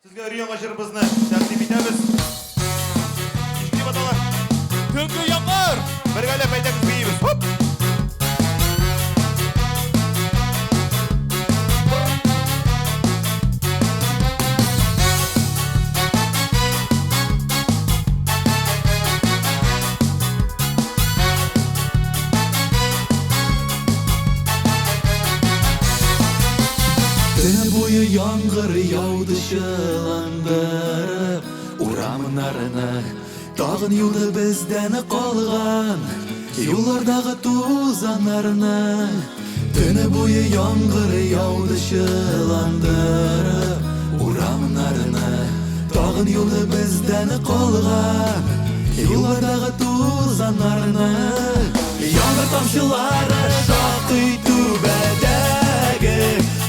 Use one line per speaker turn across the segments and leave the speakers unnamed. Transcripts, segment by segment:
Сезгә өр-яңа җырыбызны тәкъдим итәбез. Ничек дип атала?
Төнге яңгыр!
Бергәләп әйдәгез биибез. Хоп!
Төне буе яңгыр яуды чыландырып урамнарны, Тагын юды бездән калган юллардагы тузаннарны. Төне буе яңгыр яуды чыландырып урамнарны, Тагын юды бездән калган юллардагы тузаннарны. Яңгыр тамчылары шакый түбәдәге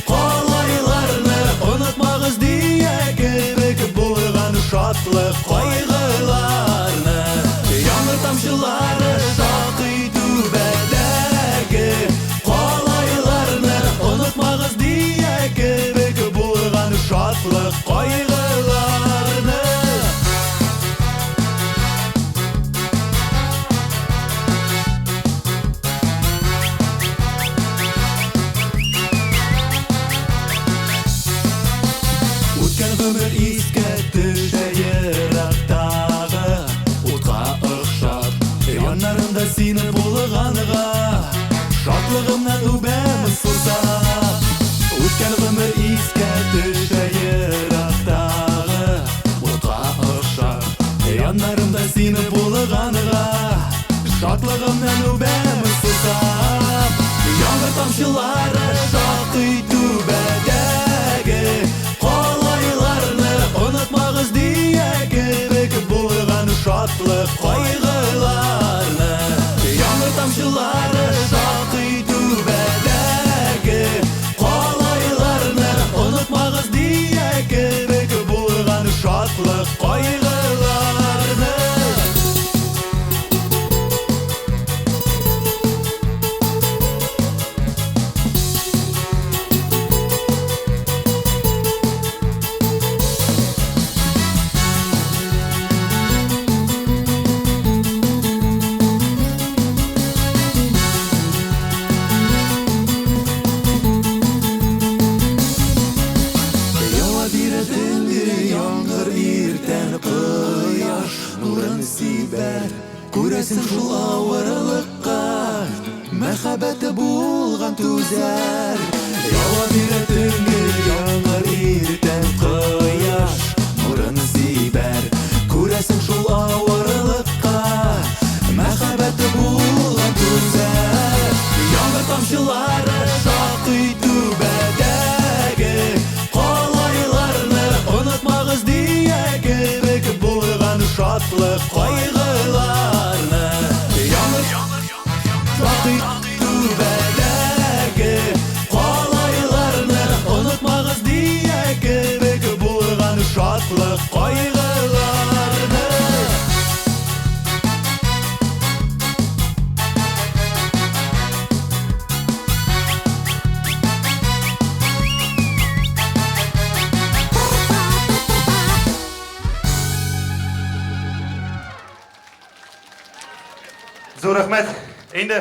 калайларны, Онытмагыз дия кебек булган шатлык кайгыларны. Яңгыр тамчылары шакый түбәдәге калайларны, Онытмагыз дия кебек булган шатлык кайгыларны. Үткән гомер искә төшә ерактагы утка охшап, Яннарымда сине булганга, шатлыгымнан үбәм сусап. Үткән гомер искә төшә ерактагы утка охшап, Яннарымда сине булганга, шатлыгымнан үбәм сусап. Яңгыр тамчылары шакый түбәдәге калайларны, Онытмагыз дия кебек булган шатлык кайгыларны. Яңгыр тамчылары шакый түбәдәге калайларны, Онытмагыз дия кебек булган шатлык кайгыларны. Ява бирә төнге яңгыр, иртән кояш нурын сибәр. Күрәсең, шул авырлыкка мәхәббәте булган түзәр. Ява бирә төнге яңгыр, иртән кояш нурын сибәр. Күрәсең, шул авырлыкка мәхәббәте булган түзәр. Яңгыр тамчылары шакый түбәдәге калайларны, Онытмагыз дия кебек булган шатлык кайгыларны. Яңгыр шакый түбәдәге калайларны, Онытмагыз дия кебек булган шатлык кайгыларны.
Зур рәхмәт. Инде